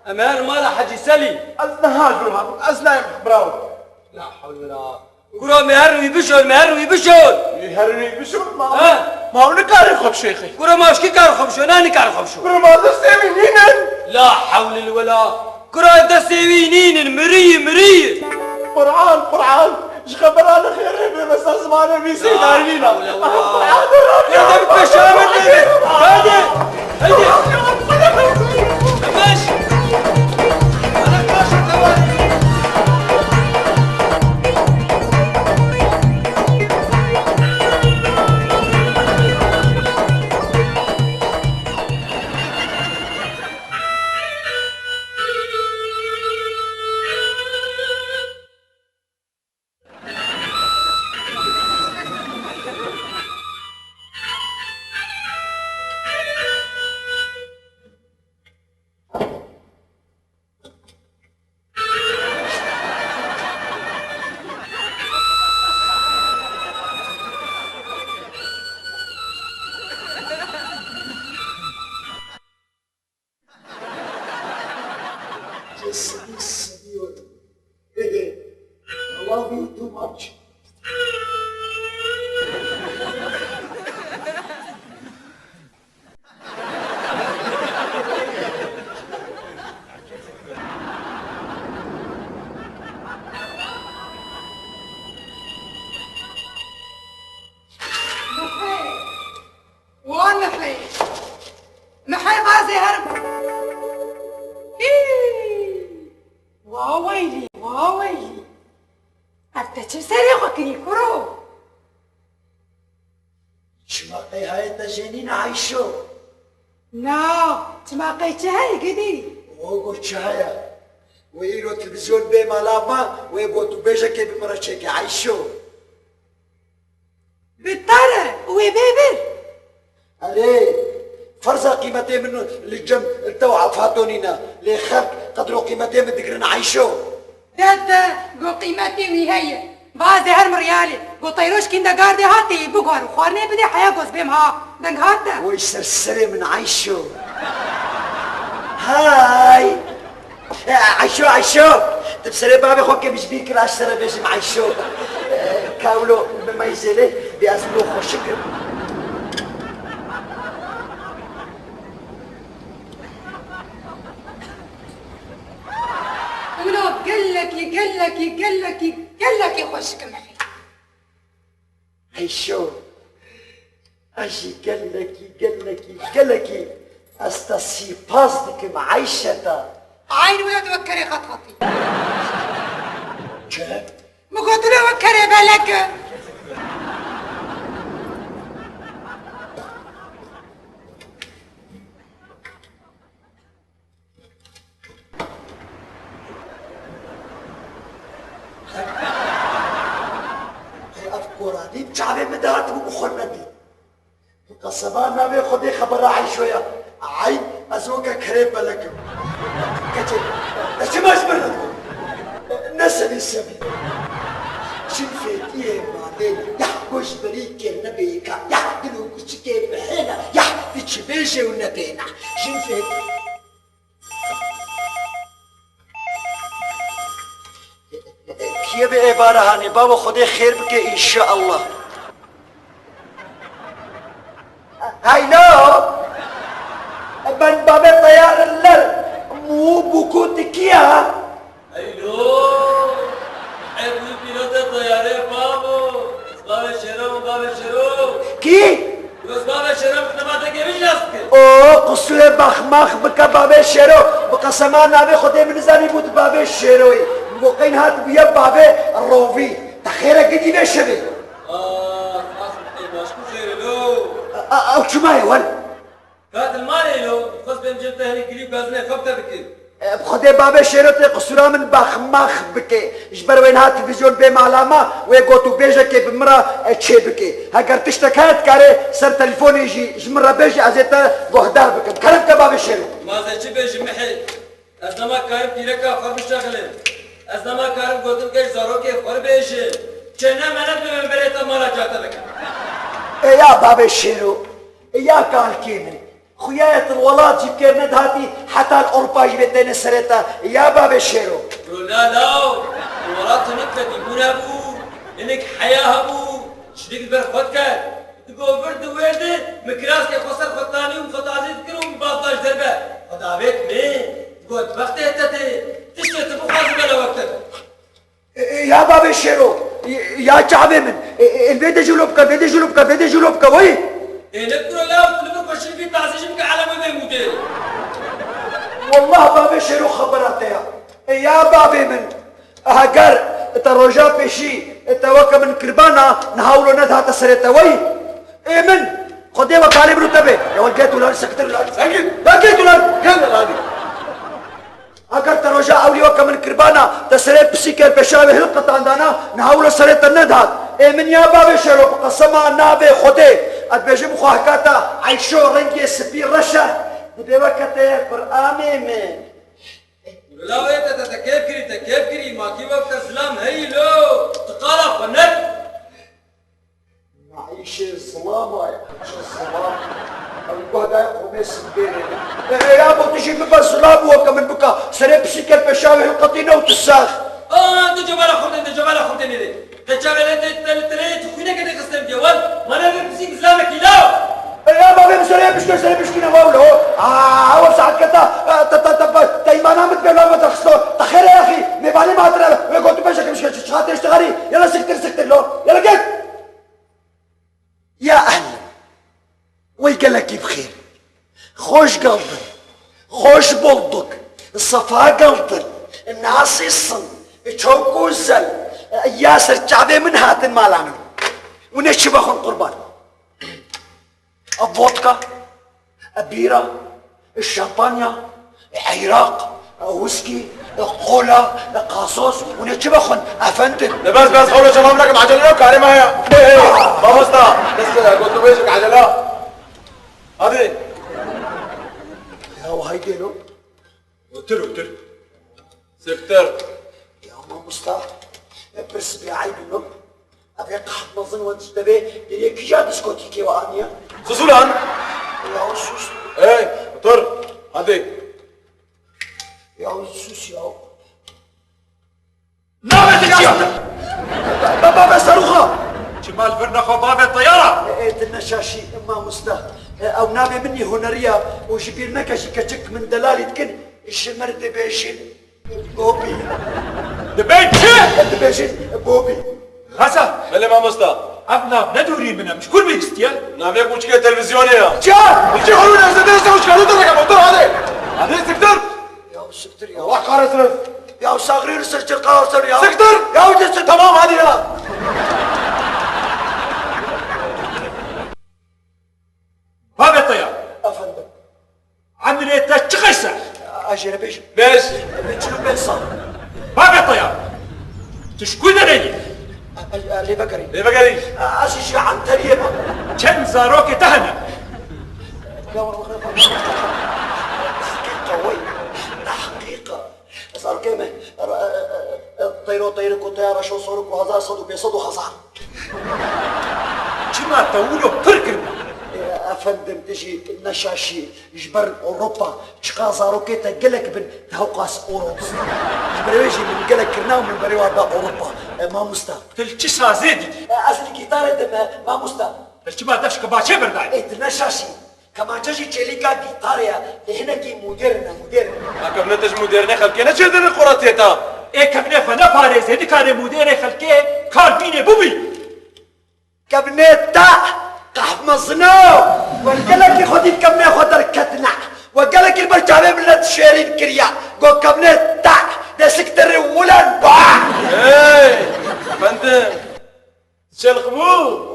Em ê herin mala Hecî Selî. Ez niha jûr habim, ez nayêm, bravo. La hewle la. Kuro me her wî bişon, me her wî bişon. Ê her wî bişon, ma. He? Ma nikare xwe bişêxê. Kuro ma şkî kar xwe bişon, na nikar xwe bişon. Kuro ma destê wî nînin. La hewlil wela. Kuro destê wî nînin, mirî, mirî. Quran, Quran. Ji xebera li xêrê bê, me ser zimanê wî seyda nîna. La hewle wela. Quran, Quran. Hadi, hadi, hadi. Hadi. Yavaş. Seni seviyorum. I love you too much. Wan nefeyê. Mehê bazê herim. Cenîn Ayşo. Na, çima qey çi heye gidî? O got çi heye? Wê îro televîzyon bê mala me, wê gotûbêjekê bi min re çêke Ayşo. Bi te re, wê bê vir. Erê, ferza qîmetê min li cem te û Efato nîne. Lê xelk qedr û qîmetê min digirin Ayşo. De de, go qîmetê wî heye. Bazê her miryalê. Go teyroş kînde gardê hatê, biguher û xwarinê bidê heya goz bêm ha. Deng hate. Oy ser serê min Ayşo. Hay! Ayşo, Ayşo! Tu bi serê bavê xwe ke min ji bîr kir, aş sere bêjim Ayşo. Kawlo, bi meyzêlê, bi ez bi xweşik im. Wilo gelekî, gelekî, gelekî, gelekî xweşik im. Ayşo, ez jî gelekî, gelekî, gelekî ez te sîpas dikim Ayşe te. Eyn wilo di wek kerê xetxetî. Çi? Min got wilo wek kerê belek e. Hey, ev koranî çavê min dihat bû, bi xwe nedît. Bi qesema navê Xwedê xebera Eyşo ya. Eyn ez weke kerê belek im. Keçê, te çima ji min re dibû? Ne sevî sevî. Jin fêtiyê malê, yah ku ji berî kê nebêyika, yah dil û kuçikê bihêne, yah diçibêje û nebêne. Jin fêt- Kiyê bi êvara hanê, babo Xwedê xêr bike înşeallah. Haylo! Ben babê teyar ler mu buku tikiya. Eylo! Ev pîlotê teyarê babo! Bavê Şêro, bavê Şêro! Kî? Wez bavê Şêro bi xizmateke min nas dike. O, qusûrê baxmax bike bavê Şêro. Bi qesema navê Xwedê min nizanî bû tu bavê Şêroyî. Min got qeyn hat bûye bavê Rovî. Te xêre gidî vê şevê. Ah, ah, ê başkû xêr e lo. A, a, ew çima ye wel? Katil malê lo, xwest bêm cem te hinek girî û gazinê xwe bi te bikim. E, bi Xwedê bavê Şêro tê qisûra min baxmax bike. Ji ber wê niha televîzyon bê mala me, wê gotûbêjekê bi min re, e, çê bike. Heger tiştek heye dikare ser telefonê jî ji min re bêje, ez ê te guhdar bikim. Kerem ke bavê Şêro. Ma ze çi bêjim mihê? Ez nema karim pîreka xwe bişexilim. Ez nema karim gotin ke ji zarokê xwe bêjim. Çêne mene bi min berê te mala cate bikim. E ya bavê Şêro, e ya kalkê min. Xuya ye tu li welat jî bi kêr nedihatî, heta li Ewropa jî vê têne serê te, ya bavê Şêro. Bro, la law, li welat hinek fedîbûn hebû, hinek heya hebû, şinik li ber xwe diket. Digo vir di wê di, min kiraskê xwe ser xwe tanî û xwe tazî dikir û min baz da ji derve. Xwe davêt min, digot bextê te tê, tiştê tu bixwazî bela wek te be. E, e, ya bavê Şêro, e, e, ya çavê min. E, e, vê de jûlo bike, vê de jûlo bike, vê de jûlo bike, weyî. Ê ne kuro law, tu li vir xwe şirîfî tazî jî bike, eleme vê mûdê. Wallah bavê Şêro xebera te ya. E, ya bavê min, heger te roja pêşî te weke min kirbana, niha wilo nedihate serê te, weyî. Ê min, Xwedê we kalê min û te be. Ya wel gel tu lan, sektir lan. Sen git. Ya gel tu lan. Gel lan hadi. Eger te roja ewlî weke min kirbana, te serê pisîkê li pêşa wê hilqetandana, niha wilo serê te nedihat. Ê min ya bavê Şêro, bi qesema navê Xwedê, ez dibêjim xwe hikata Eyşo rengê spî reş e, dibê weke te ye Quranê min. Lawê te, te, te kêf kirî, te kêf kirî, ma kî wek te zilam heyî lo, tu qala xwe nek. Nayîşê zilama ye, nayîşê zilam. Ew guh daye qomê simbêrê. E, e, ya bo tu jî bibe zilam û weke min bika. Serê pisîkê li pêşa wê hilqetîne û tu sax. Aa, tu cebala xwe de, tu cebala xwe de nêrê. Qeça wele te, te, te, te, tu xwîneke te xistem diye, wal. Mane vê pisîk zilamekî law. E, ya bavê min serê pişke, serê pişkîne, wal, ho. Aa, ew saet keta, e, te, te, te, te, te îmana min dibe, law, te xisto. Te xêre yaxî, mêvanê me hatire, wê gotûbêjeke min şike, çi, çi hatire, çi xerî. Yala siktir, siktir, lo. Yala git. Ya ehlim, wey gelekî bi xêr. Hoş geldin. Hoş bulduk. Sefa geldin. Nasılsın? Çok güzel. Ya ser çavê min hatin mala min. Û ne çi bexwin qurban. Vodka, bîra, şampanya, Iraq, whisky, kola, gazoz, hûn ê çi bixwin, efendim? De bes, bes, xewle, çavan birakim, ecele yok, karê me heye. Hey, hey, mamosta, bes, gotûbêjik, ecele. Hadi. Ya, haydi lo. Otur, otur. Siktir. Ya mamosta, e, pirs bê eyb min. Ev ê qehp mezin we dibê, yê kîja diskotîkê we aniye? Sus ulan! Ya sus. Hey, otur. Hadi. Ya sus ya. Navê te çi ye? Ba-, bavê Serûxa. Çima li vir nexwe bavê teyara? E, e, tu neşaşî, mamosta. E, ew navê min yê huneriya û ji bîr neke jî keçik min delalî dikin, ji mir dibêjin Bobî. Dibê çi? Dibêjin Bobî. Xesa. Belê mamosta. Ev nav ne dûrî min e, min ji kur bihîstiye? Navê kûçikê televîzyonê ya. Çi? Çi xwîn ez dê se û çikar û te deke motor hadi. Hadi siktir. Ya siktir ya. Allah kahretsin. Ya saxrî li ser çirka ser ya. Siktir. Ya de siktir. Tamam hadi ya. Bavê te ya. Efendim. Emrê te çi qeyse? Ez jê re bêjim. Bêj. Min çil û pênc sal. Bavê te ya. Tu ji ku derê yî? E, e, lê vegerî. Lê vegerî. Ez ji Anteriyê me. Çend zarokê te hene? Ya, qewey. Tahqîqa. Zarokê me, e, e, e, teyro teyrik û teya reşo sorik û hezar sed û pênc sed û hezar. Çima te wilo pir kirine? E, efendim, tu jî neşaşî, ji ber Ewropa, çiqa zarokê te gelek bin, te hewqas oro dist. Ji ber wê jî min gelek kirina û min berê wa da Ewropa. E, mamosta. Tu li çi sazê didî? E, ez li gîtarê dime, mamosta. Tu çima deşka başê berdayî? Ê, tu neşaşî. Kemançe jî çêlîka gîtarê ye, lê hinekî modern e, modern. Ha, kevnê te ji modernê xelkê ne çêdin li quretiyê te? Ê, kevnê xwe neparêze, nikarê modernê xelkê kar bînê bibî. Kevnê te qehf mezin e. We gelekî xwedî kevnê xwe derketine. We gelekî li ber çavê milet şêrîn kiriye. Got kevnê te dê siktirî wilen. Hey, efendim. Çelxbû.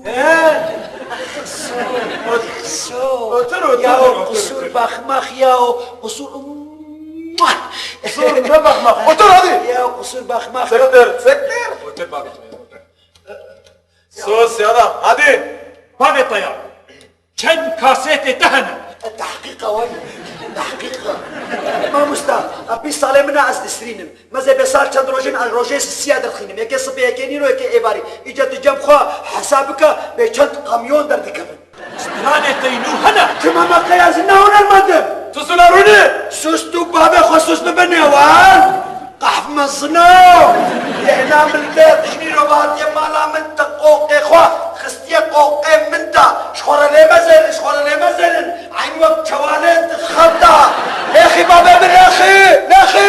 He? Otur, otur, otur. Ya qusur baxmax ya, qusur. Qusur ne baxmax? Otur hadi. Ya qusur baxmax. Siktir, siktir. Otur bak. Sus ya da hadi. Bavê te ya. Çend kasetê te hene? Tahqîqa wan. Tahqîqa. Mamosta, bîst salê min e ez disirînim. Mezê bê sal çend rojên ez rojê sisiya derxînim. Yekê sibê, yekê nîro, yekê êvarî. Îca tu cem xwe hesab bike, bê çend kamyon derdikevin. Stranê te nû hene? Çima me qey ez ne hunermend im? Tu zûna rûnî? Sus tu bavê xwe sus bibe nêwan. Qehf mezino! Yehna millet ji nîro ve hatiye mala min te qoqê xwe xistiye qoqê min de. Ji xwe re lê mezêrin, ji xwe re lê mezêrin. Eyn wek çewanê di xev de. Lêxî babê min lêxî! Lêxî!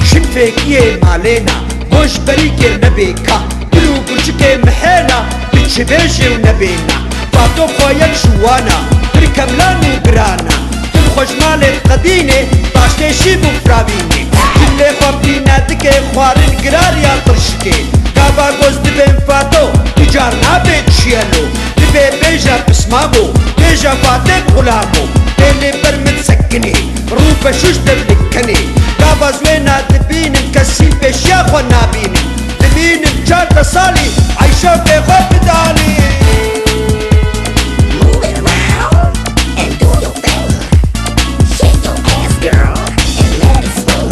Jin fêkiyê malêna, goş berîkê nebê ka. Dil û gurçikê mihêna, biçivêjê û nebêna. Fato xwe yek ji wana, pir kevlan û girana. Tim xwe ji malê diqedînê, paştê şîv û firavînê. Jin lê xwe pîne dike xwarin girar ya tirşikê. Gava goz dibên Fato, tu car nabê çiyeno. Dibê bêje pismamo, bêje Fatê xulamo. Tê lê ber min sekinê, rû be şuş devlikenê. Gava ez wêna dibînim, kesî pêşiya xwe nabînim. Dimînim çar de salî, eyşa pê xwe bidanî. Move it around and do your thing. Shake your ass, girl, and let it swing.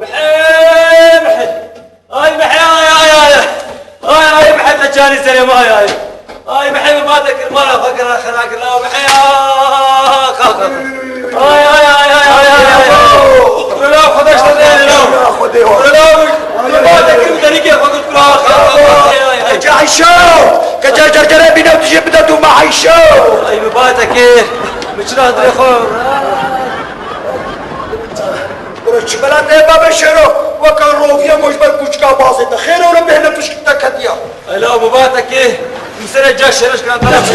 Mihê, mihê. Ay, mihê, ay, ay, ay. Ay, ay, mihê, te canî serê me, ay, ay. Ay, mihê, min bate kir, mala xwe kir, xera kir, la, mihê, ah, ka, ka, ka. Ay, ay, ay. Rela, Xwedê ji te dê, rela. Rela, min bate kir, min derîkê xwe kir, kura, ka, ka, ka. Ay, ay, ay. Keçe Ayşo, keçe cercere bîne tu jê bide tu me Ayşo. Ay, min bate kir. Min çira dirê xwe. Bro, çi bela te babê Şêro, weka roviya moj ber kuçka bazê te. Xêr ewro bêhne pişkî te ketiya. Ela, baba te kê, min serê ca şêro şkana. Te çi?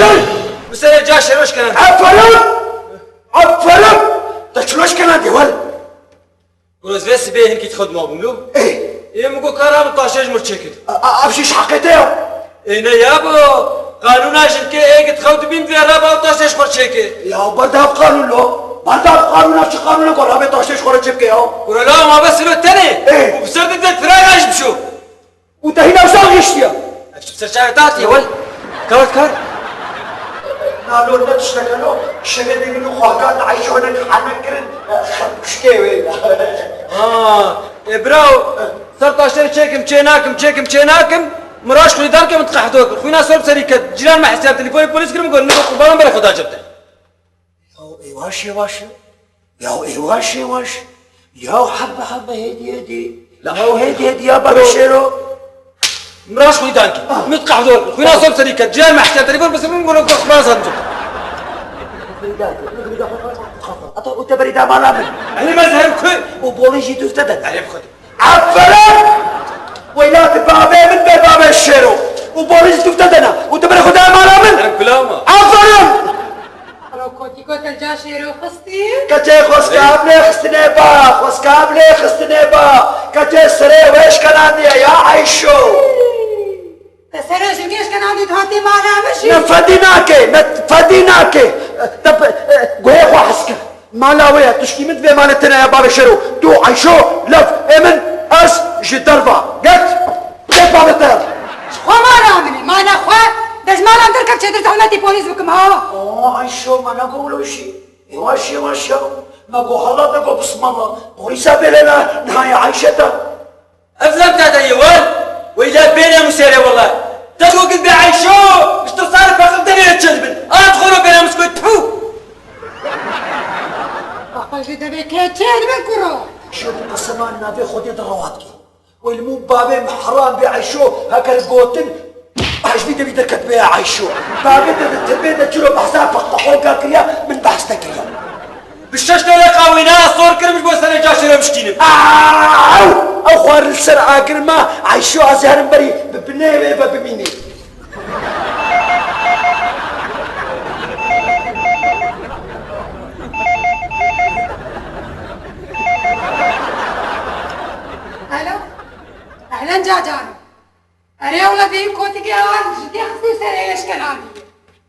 Min serê ca şêro şkana. Aferin! Aferin! Te çilo şkana dê wel. Bro, ez vê sibê hinkî xwe dima bûm lo. Ê. Ê, min got kara min taşê ji mir çêkir. A, a, ev jî ji heqê te ya. Ê ne ya bo, qanûna jinkê ê git xew dibîn vê re ba taşê ji xwe çêkê. Ya berdav qanûn lo, berdav qanûna çi qanûne ku rabê taşê ji xwe re çêbike ya? Kuro la ma bes lo tenê. Ê. Û bi ser de de firaya ji bişo. Û te hîna wisa giştiye. Ev çi bi ser çavê te hatiye wel? Kar kar. Na lo ne tişteke lo, şevê de min û xwaka te Ayşe ne hane kirin, xem kuşkê wê. Ha, e, bravo. Ser taşê çêkim, çê nakim, çêkim, çê nakim. Min raş xwî dan ke min diqehdo kir. Xwîna ser bi serî ket. Cîran me hesiyar telefon polîs kirim, got, "Niko qurbanan berê xwe da cebde." Ya êwaş êwaş e. Ya êwaş êwaş. Ya hebe hebe hêdî hêdî. La hêdî hêdî ya bebe Şêro. Min raş xwî dan kir. Ah. Min diqehdo kir. Xwîna ser bi serî ket. Cîran me hesiyar telefon polîs kirim, got, "Niko qurbanan sa cebde." Ata û te berî da mala min. Elî me zehir ku. Û bolê jî dûv te de. Elî bi xwe. Aferin! Weyla tu bavê min be bavê Şêro. Û borî ji dûv te dena. Û tu berê xwe dayê mala min. Em kulama. Aferin! Alo, kotîko te ca Şêro xistî? Keçê xweskab lê xistinê ba, xweskab lê xistinê ba. Keçê serê wê şkenandiye ya Ayşo. Te serê jingê şkenandî tu hatî mala min jî? Ne fedî nake, ne fedî nake. Te, e, guhê xwe hez kir. Mala wê ye, tişkî min divê mala te ne ya bavê Şêro. Tu Ayşo, lev, ê min, ez ji derva. Get! Get bavê te! Ji xwe mala min e, mala xwe. De ji mala min derket çêtir zehmetî polîs bikim ha. O Ayşo, me negot wilo jî. Yavaş yavaş ya. Me got hala te got bismillah. Polîsa bêle ne, niha ya Ayşe te. Ev zem te de ye wan? Weyla bêne musere wala. Te ço gid be Ayşo, işte sarı bakım te ne çil bin. At xoro bêne musko tfu. Bak, bak, ji devê ke çê dibin kuro. Şu qisma navê Xwedê de rawat ki. Wê li mû bavê min heram bê Eyşo, heker gotin, hejbî de bî derket bê Eyşo. Bavê te di tirbê de çiro behsa paqtaxonka kiriya, min behs nekiriya. Bi şeş tane qawîna sor kirim ji bo serê caşê re bişkînim. Aw! Ew xwarin li ser agir ma, Eyşo ez ê herim berî bi binê wê ve bimînî. Alo. Ehlen Cacan. Erê wele vê kotikê an ji dê xistî ser êşken anî.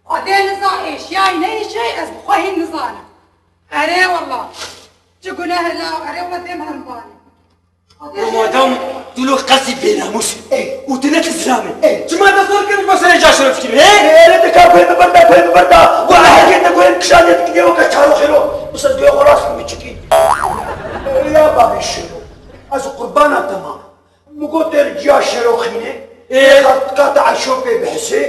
Xwedê niza êşiyay ne êşiyay ez bi xwe hîn nizanim. Erê wele. Çi guneh la erê wele dêm herim banî. Madam tu lo qesî bênamûs û tu ne tu zilamê. Çima te sor kir ji bo serê caşê re fikirî, he? Ê, ê, ê, dika guhê min berda, guhê min berda. Wala heke te guhê min kişandiye dikiliye weke çaroxêro. Bi ser guhê xwe rast min çikî. Ya bavê şêro. Ez qurbana te ma. Min got tê li ciya şêro xînê. Ê. Qat, qat Eyşo pê bihesê.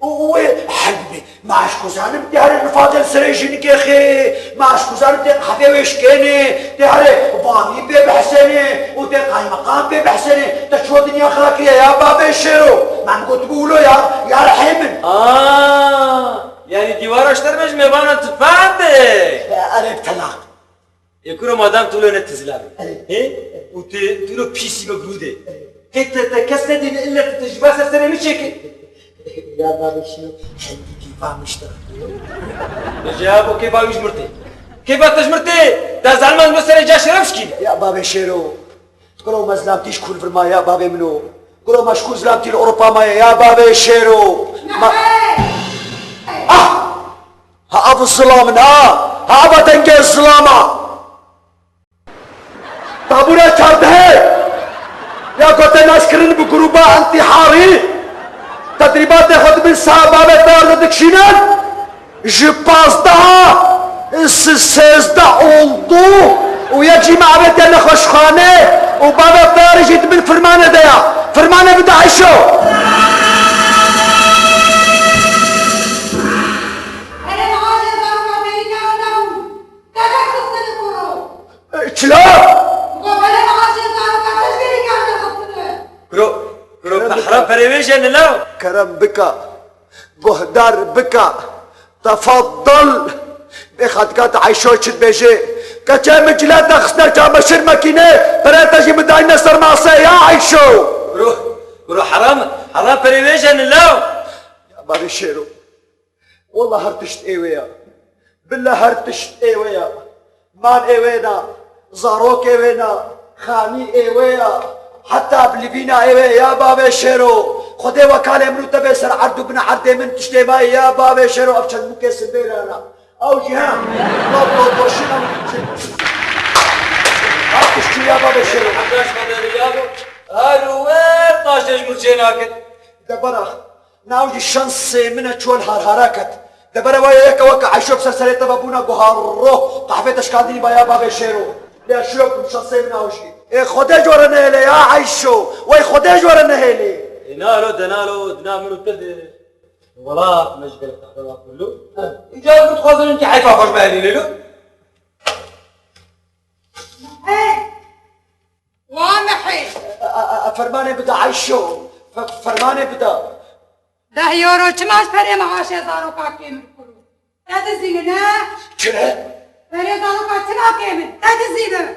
Û, û wê hel bibê. Ma ez ku zanim tê herê nifadê li serê jinikê xê. Ma ez ku zanim tê qehvê wê şikênê, tê herê vanî pê bihesênê û tê qaymeqam pê bihesênê. Te ço dinya xira kiriye ya bavê şêro. Ma min gotibû wilo ya, ya rihê min. Aa, yanî dîwara ji te re ji mêvanan tu fehm be. Erê bi telaq. Ê kuro madam tu lo ne tu zilam î. He? Û tu, tu lo pîsî be girûdê. Qey te, te kes nedîne ille tu, tu ji ber ser serê min çêkî. Ya bavê şêro, hendî kêfa min ji te re. Ji ya bo kêfa wî ji min re tê. Kêfa te ji min re tê. Te zalim ez bi serê caşê re bişkînim. Ya bavê şêro. Kuro me zilamtî ji ku li vir maye ya bavê min o. Kuro me ji ku zilamtî li Ewropa maye ya bavê şêro. Ma- Ah! Ha ev zilam in ha! Ha ev dengê zilama! Tabûra çardehê ya ku tê naskirin bi grûba întîharî tedrîbatê xwe dibin saha bavê te re dikişînin, ji pazdeh se-, sêzdeh oldu û yek jî me avêtiye nexweşxane û bavê te re jî dibin firmanê de ya. Firmanê bide Eyşo. Çila? Kuro, kuro, Kerem bika. Behra perê wê jî ne law. Kerem bika. Guhdar bika. Tefaddal. Bê xatika te Eyşo çi dibêje? Keçê min cila te xistine çamaşir makîne, perê te jî min dayne ser masê ya Eyşo. Kuro, kuro, heram, heram perê wê jî ne law. Ya bavê şêro. Wela her tişt ê wê ya. Bila her tişt ê wê ya. Mal ê wê na, zarokê wê na, xanî ê wê ya. Heta bilivîna ê wê ya bavê şêro. Xwedê wekalê min û te bê ser erd û bina erdê min tiştê mayê ya bavê şêro ev çend mûkê sibê re na. Ew jî he. Ew dotoşîna min çi. Ev tiştî ya bavê şêro. Her wer taşê ji min çê nakin. De bera. Nav jî şansê min e çol harhara ket. Debere waya yeke weke Eyşo bi ser serê te ve bûna guha roh. Qehvê te şikandinî ba ya bavê şêro. Lê şiyo kum şansê min ew jî. Ê Xwedê ji we re nehêle ya Eyşo. Wey Xwedê ji we re nehêle. Ê nalo de nalo dina min û te de. Wela me ji gelek qehve ve kullu. Îcar min dixwazin ki heyfa xwe ji me elî lêlo. Hey! Wa mehê! A, a, a, fermanê bide Eyşo. Fe-, fermanê bide. Deh euro çima ji perê meaşê zaroka kêm in kuro? Te dizîne ne? Çi? Perê zaroka çima kêm in? Te dizîne.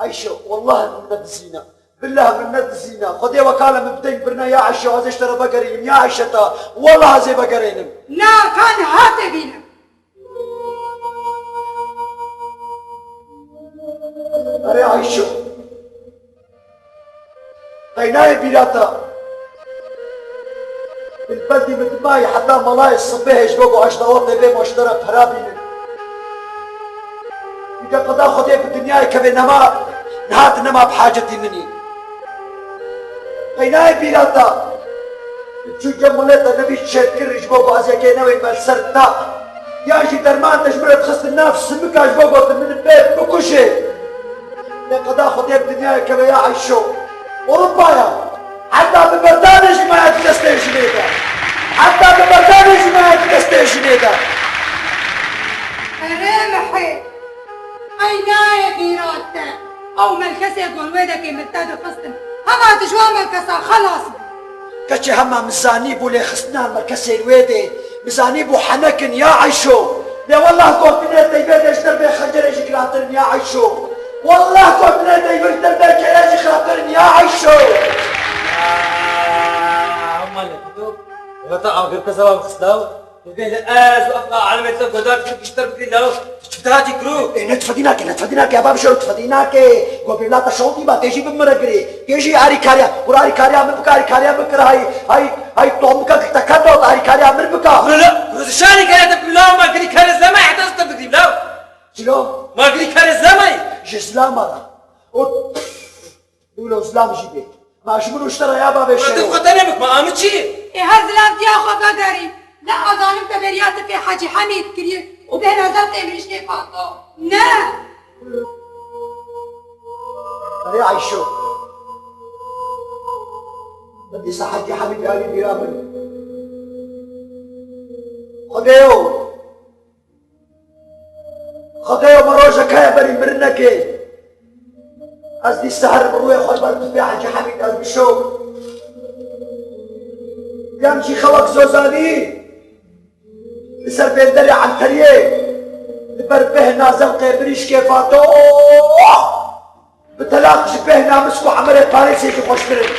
Eyşo, wellahî min nedizîne. Billah min nedizîne. Xwedê wekala min bideng birine ya Eyşo, ez ê ji te re vegerînim ya Eyşeta. Wellahî ez ê vegerênim. Na, ka niha tê bînim. Erê Eyşo. Qey nayê bîra te. Bilbendî min dimayî heta melayê sibehê ji bo ku ez dawetê bêm ji te re pera bînim. Îde qeda Xwedê bi dinyayê kevê nema, niha tu nema bi hacetî min î. Qey nayê bîra te. Çû cem milê te nebî çêkir ji bo ku ez yekê newênme li ser te. Yan jî derman te ji min re dixistin nav simika ji bo ku tu min bê bikujê. Lê qeda Xwedê bi dinyayê keve ya Eyşo. Ewropaya. Heta bi berdanê jî maya di destê jinê de. Heta bi berdanê jî maya di destê jinê de. Erê mihê. Qey nayê bîra te. Ew melkesê ku li wê dekê min te dixistin, hema tu ji wan melkesa xelas bû. Keçê hema min zanîbû lêxistina melkesê li wê dê, min zanîbû henek in ya Eyşo. Lê wellah gotinê teyvê dê ji derbê xencerê jî girantir in ya Eyşo. Wellah gotinê teyvê ji derbê kêlê jî xirabtir in ya Eyşo. Hema lê tu, heta agir te zewab xista. Bibê li ez û ev alemê te guhdar dikim, pişter bikirî law, tu çi hatî kiro? Ê, ne tifedî nake, ne tifedî nake, ya bavê Şêro tifedî nake. Go bê bila te şewitî ba, tê jî bi min re girê. Tê jî arîkariya, kuro arîkariya min bike, arîkariya min kir, hay, hay, hay, tom bike, te ket dot, arîkariya min bike. Kuro la, kuro tu şanî kere te bila ma girî kere zilama heta te bidî law. Çilo? Ma girî kere zilama. Ji zilama ra. O Wilo zilam jî bê. Ma ji min û ji te re ya bavê Şêro. Ma tu xwe te nebik, ma a min çi ye? Ê her zilamtiya xwe vegerî. Ne azanim te beriya tifê Hecî Hemîd kiriye û bêhna zewqê mirîşkê Fato. Ne! Erê Eyşo. Min dîsa Hecî Hemîd alî bîra min. Xwedêyo. Xwedêyo me rojek heye berî mirinekê. Ez dîsa herim rûyê xwe li ber tifê Hecî Hemîd ez bişo. Yan jî xewek zozanî li ser bênderê Enteriyê li ber bêhna zewqê mirîşkê Fato. Bi telaq ji bêhna misk û emerê Parîsê jî xweştir in.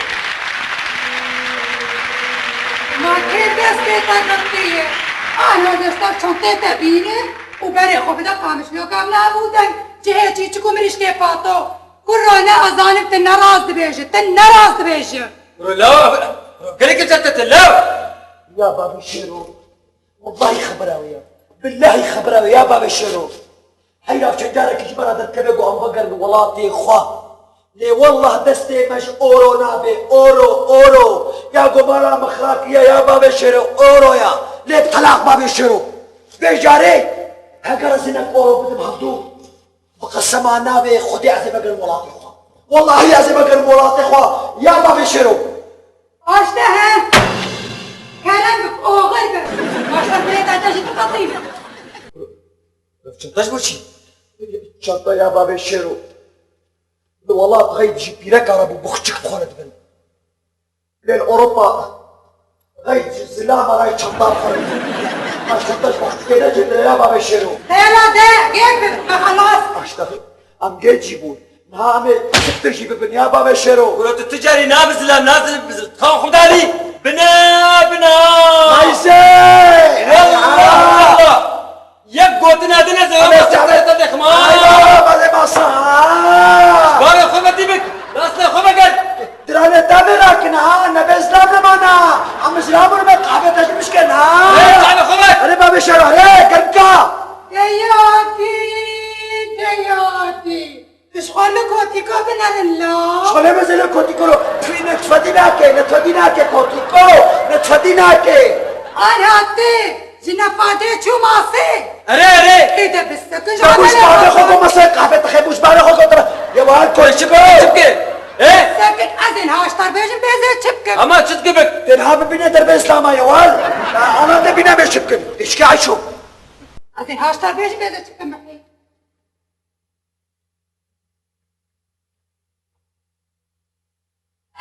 Ma kê destê te girtiye? Ana desta çantê te bîne û berê xwe bide qamişloka bila bûden. Cihê çîçik û mirîşkê Fato. Kurra ne azanim tu nerast dibêje, tu nerast dibêje. Kuro law, kuro gelek cete te law. Ya bavê Şêro. Wellahî xebera wê ya. Billahî xebera wê ya bavê Şêro. Heyra çend carekî ji me re derdikeve ku em vegerin welatê xwe. Lê wellah destê me ji oro nabe, oro, oro. Ya gomara me xirakiye ya bavê Şêro, oro ya. Lê bi telaq bavê Şêro. Vê carê heger ez hinek oro bidim hevdû, bi qesema navê Xwedê ez ê vegerim welatê xwe. Wellahî ez ê vegerim welatê xwe ya bavê Şêro. Aşte he! Kerem bi, oxir bi. Başta bile derde jî biqetîne. Ev çanta ji bo çi? Çanta ya bavê Şêro. Li welat xeyb ji pîreka re bû, buxçik bi xwe re dibin. Lê li Ewropa xeyb ji zilama re çanta bi xwe re dibin. Ev çanta ji buxçikê ne, cêdire ya bavê Şêro. Hela de, gel bi, me xelas. Aşte em gêncî bûn. Niha em ê çiktir jî bibin ya bavê Şêro. Kuro tu tu carî nabi zilam, nazilim bi zil. Tam xwe dalî. Bina, bina. Mayse. Wallah, wallah. Yek gotina din ez ê Ama wextê sen te dexma. Ay baba, bale masa. Barê xwe vetî bik. Rastê xwe vegel. Dirane te vê rakin ha, ne bezlam ne mana. Ama zilamur me kahve tecmiş ken ha. Hey, kahve xwe ver. Hadi bavê Şêro, hey, gerka. Deyatî, deyatî. Ji xwe li kotîko binerin la. Ji xwe lê mezin li kotîko lo. Pî, ne tifedî nake, ne tifedî nake kotîko, ne tifedî nake. Ay hatî, ji nefadê çû masê. Erê, erê. Ê de bisekin ji Te xwe bû ji bavê xwe got masê kahve te xê bû ji bavê xwe got. Ya wan Ê, çi bike, çi bike? Ê? Sekin ez ên haştar bêjim bêzê çi bikim. Ama çi dike bik? Tenha bibîne derbê Îslama ya wan. Ana te bîne bê çi bikim. Dişke Ayşo. Ez ên haştar bêjim bêzê çi bikim.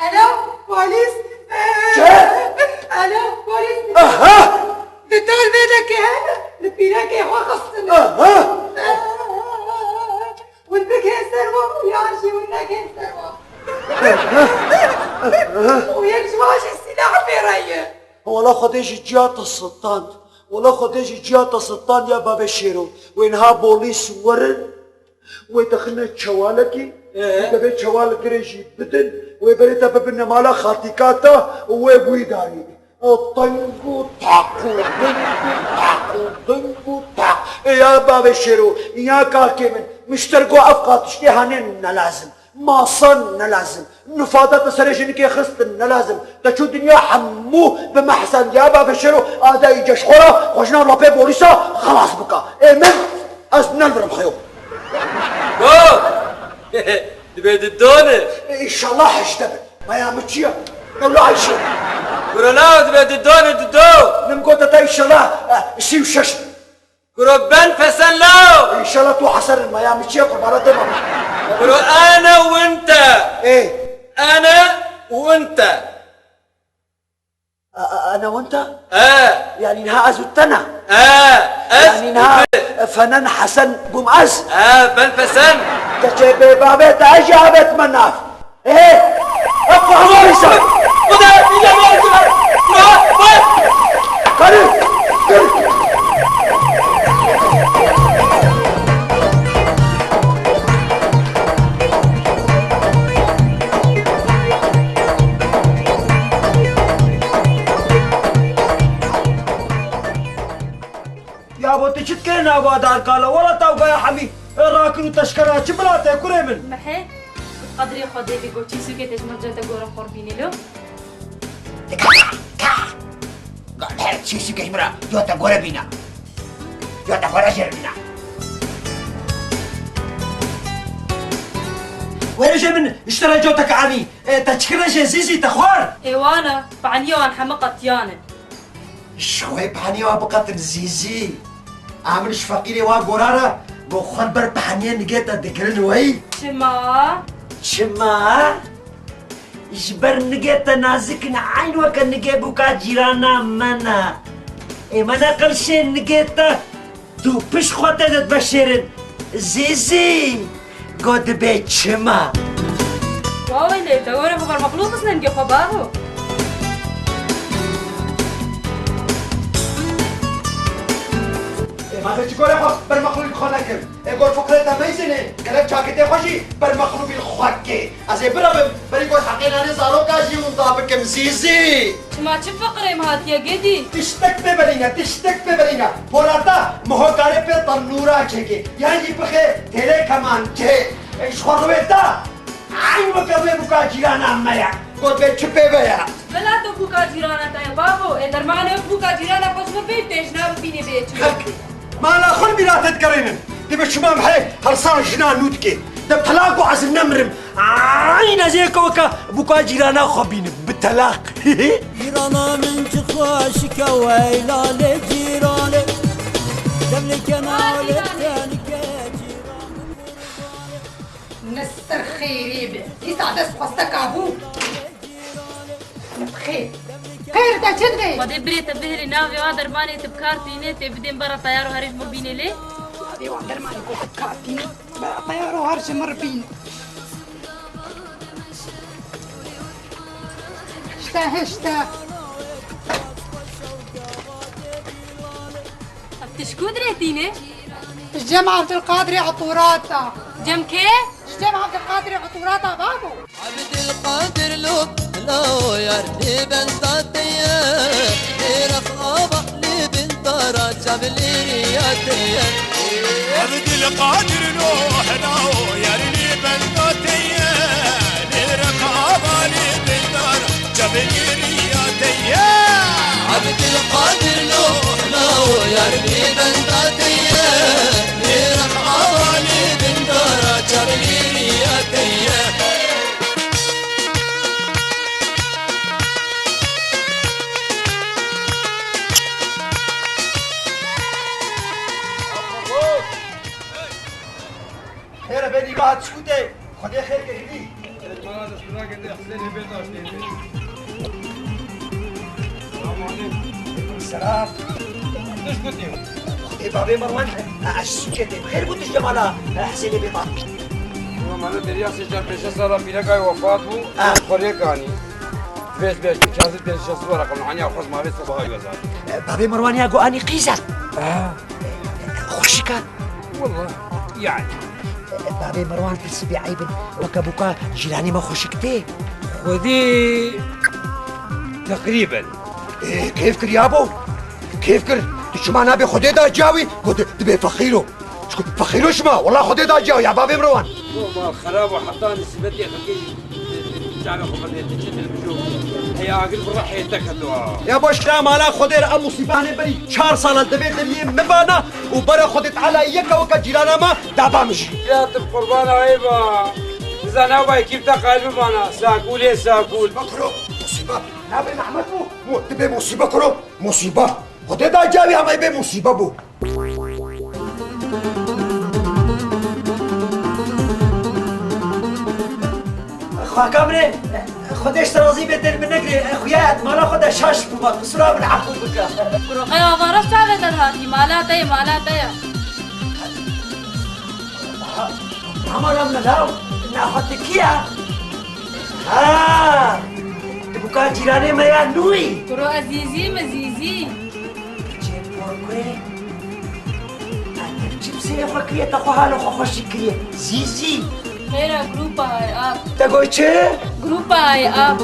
Alo, polîs. Çi? Alo, polîs. Aha! Di dal vê dekê hene, li pîrekê xwe xistine. Aha! Hûn bigihên ser wan û yan jî hûn negihên ser wan. Û yek ji wan jî sîlah pê re ye. Wela Xwedê ji ciya te sitan. Wela Xwedê ji ciya te sitan ya bavê Şêro. Wê niha polîs werin. Wê dixine çewalekî, Ee? Divê çewal girê jî bidin, wê berê te bibine mala xatîka te û wê guî darî. O teng û tak û ding û tak û ding û tak. Ê ya bavê Şêro, ya kakê min, mişter go ev qatiştê hanê ne lazim. Masan ne lazim. Nifada te serê jinikê xistin ne lazim. Te çû dinya hemû bi mehsend ya bavê Şêro, ada îce ji xwe re xwe ji nav lapê polîsa xelas bike. Ê min, ez nelirim xeyo. Go! Dibê di done. Înşallah heşte bin. Maya min çi ye? Mewla Ayşe. Kuro la, dibê di done, di do. Nim gote te înşallah, eh, sî û şeş bin. Kuro ben pesen la. Înşallah tu Hesen in, maya min çi ye, qurbana te mam. Bro, ana winta. Ê. Ana winta. A, a, ana winta? Ê. Yani niha ez û te ne? Ê, ez Yani niha û te. Fenen Hesen bûm ez? Ê, ben Fesen. Te çê bê babê te ez jî abet me nav. Ê, hep bu hava insan. Bu da bir de var. Karı, dur. Ya bo tu çi dikê nava darkala? Wala tawgaya hemî, e, rakir û teşkera çi bila te kurê min? Mehê, qedrê Xwedê bê, go çî sûkê te ji min re te gore xwe bînê lo. Ka, ka, ka. Ga, her çî sûkê ji min re, yo te gore bîna. Yo te gore jêr bîna. Were jê min, ji te re coteke anî. E, te çi kirine jê Zîzî, te xwar? Ê wana, paniya wan heme qetiyane. Ji xwe paniya wan biqetin Zîzî. A min ji feqîrê wa gora re, bo xwe li ber paniyê nigê te digirin wey. Çima? Çima? Ji ber nigê te nazik in, eyn weke nigê bûka cîrana me ne. Ê me neqil şê nigê te. Tu pişt xwe te de diveşêrin. Zîzî, go dibê çima? Wawê lê, te were xwe ber mexlûq xistine nigê xwe bavo. Ê, ma te çi gore xwe ber mexlûq xwe nekir? Ê, gor fiqrê te meyzînê, gerek çakitê xwe jî ber mexlûbî xwe kê. Ez ê birevim, berî gor heqê nanê zaroka jî winda bikim Zîzî. Çima çi fiqirê me hatiye gedî? Tiştek pê belîne, tiştek pê belîne. Porata, miho kare pê tenûra çêkê. Yan jî bixê têlê kemancê. Ê, ji xwe rûyê te, eyn weke rûyê bûka cîrana me ye. Got bê çi pê be ye? Bila tu bûka cîrana te ye, bavo. Ê dermanê bûka cîrana xwe ji min bê, têjna bibînê bê çi. Kek, mala xwe li bîra te dikerînin. Dibê çima em hê hersan jina nû dikê. De telaq û ez nemirim. Ay, nezê ke weke bûka cîrana xwe bînim. Bi telaq. Cîrana min çi xweşik e, weyla lê cîranê. Dem li kenarê tenike cîran. Li ser xêrê be. Dîsa dest xwesteka bû. Xêr. Xêr te çi divê? Xwedê birê te bihêlî navê wa dermanê te bi kar tînê, tê bidên bera teyar û herê ji min bînê lê. Navê wan dermanê ku bi kar tînê, bera teyar û her ji min bîn. Hişte, hişte. Ev tişt ku dirê tînê? Ji Cem Abdulkadirê Etorata. Cem kê? Ji Cem Abdulkadirê Etorata babo. Abdulkadir lo, lo yar li benda te ye. Êraq ava li benda ra çavlîriya te ye. Abdulkadir lo, lo yar li benda te ye. Êraq ava li benda ra çavlîriya te ye. Abdulkadir lo, lo yar li benda te ye. Êraq ava li benda ra çavlîriya te ye. Xêr e, bê nîva hat çikûtê. Xwedê xêr ke gidî. Selam. Xwedê babê Merwan, e, ez sûkê tê. Xêr bû tu ji Cemala, e, Hesênê bê vat. Merwan beriya sê çar pênc sala pîreka wî wefat bû. Ha. Xwedê kanî. Beş beş, çazdî pênc şeş wara qemnaniya xwe ji mavê sobaha wezar. E, babê Merwan ya got anî qîz e. Ha. Xweşik e. Wallah, yani. E, babê Merwan pirsî bê eyb in. Weke bûka cîranê me xweşik tê. Xwedî teqrîben. E, kêf kir yabo. Kêf kir. Tu çima nabê Xwedê da ciya wî? Got dibê feqîr o. Çiku feqîro şima, wela Xwedê da ciya ya babê Mirwan. Mal xerab û heta nisbetê xelkê çavê xwe bidê, tu çi dilbijo. Hey agir bi rehê te keto. Ya baş kira mala Xwedê re em musîbanê berî çar sala divê deriyê min bana û bere Xwedê Teala yeke weke cîrana me daba min jî. Ya tu bi qurbana wê ba. Dizana ba kîf te qalbi bana. Sakûlê sakûl. Bakro, musîba. Nabê Mehmet bû. Mu, dibê musîbe kuro. Musîbe. Xwedê da cawî hemay bê musîbe bû. Kaka min ê, Xwedê ji te razî be, dil min negirê. Xuya ez mala xwe de şaş bûma, qisura min efû bike. Kuro qey avara çavê te dihatî, mala te ye, mala te ye. Aha, Ramana min law, naxwe tu kî ya? Ha, tu bûka cîranê me ya nû yî. Kuro ez Zîzî me, Zîzî. Çê porkurê. Çipsê xwe kiriye, te xwe hala xwe xweşik kiriye. Zîzî. Xêra, grupa hay ap. Te got çi? Grupa hay ap.